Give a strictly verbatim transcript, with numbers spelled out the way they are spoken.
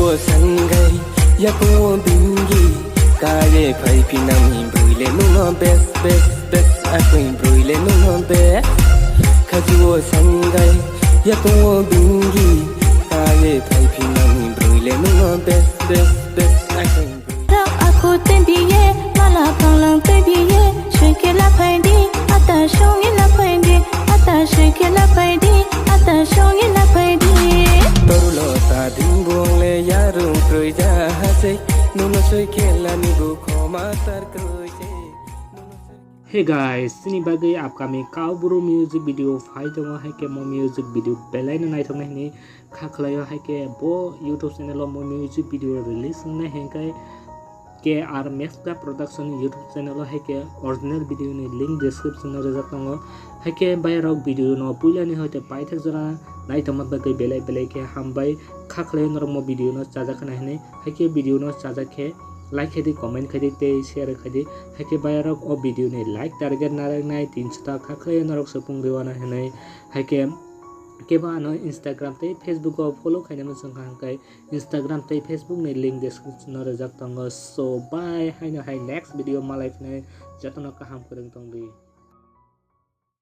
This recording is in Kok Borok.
Sangai yakungo bingi kaye phai phinangni brui le nungno bes bes bes akui brui le nungno bes. Khajuo sangai yakungo bingi kaye phai phinangni brui le nungno bes bes bes akui brui. Rak aku tembiye mala panglang tembiye shwike la phaidi ata shongi la phaidi ata shwike la phaidi ata shongi la phaidi. Torulo ta ding buang le yarung kroi ja hasik nuno soi khela ni bu khoma tar kroi je. Hey guys, chini bagwi upcoming Kaubru music video phai tongo, hai khe mo music video belai no naithok nai hinwi kha khlaio, hai khe bo YouTube channel o mo music video release wngnai hinkhe K R Mefta Production YouTube channel o hai khe original video ni link description o rijak tongo, hai khe bayarok video no puila ni hoite paithak jora naithokma bagwi belai belai khe hambai kha khlaio norok mo video no chajak khna hinwi. Hai khe video no chajak khe like khai di, comment khai di tei share khai di. Hai khe bayarok o video ni like target naraknai tinso ta kha khlai norok supung riwana hinwi. Hai khe kebo ano Instagram tei Facebook o follow khaina muchung kha hwnkhe Instagram tei Facebook ni link description o rijak tongo. So bye, haino hai next video malai phinai jotono kaham kwrwng tong di.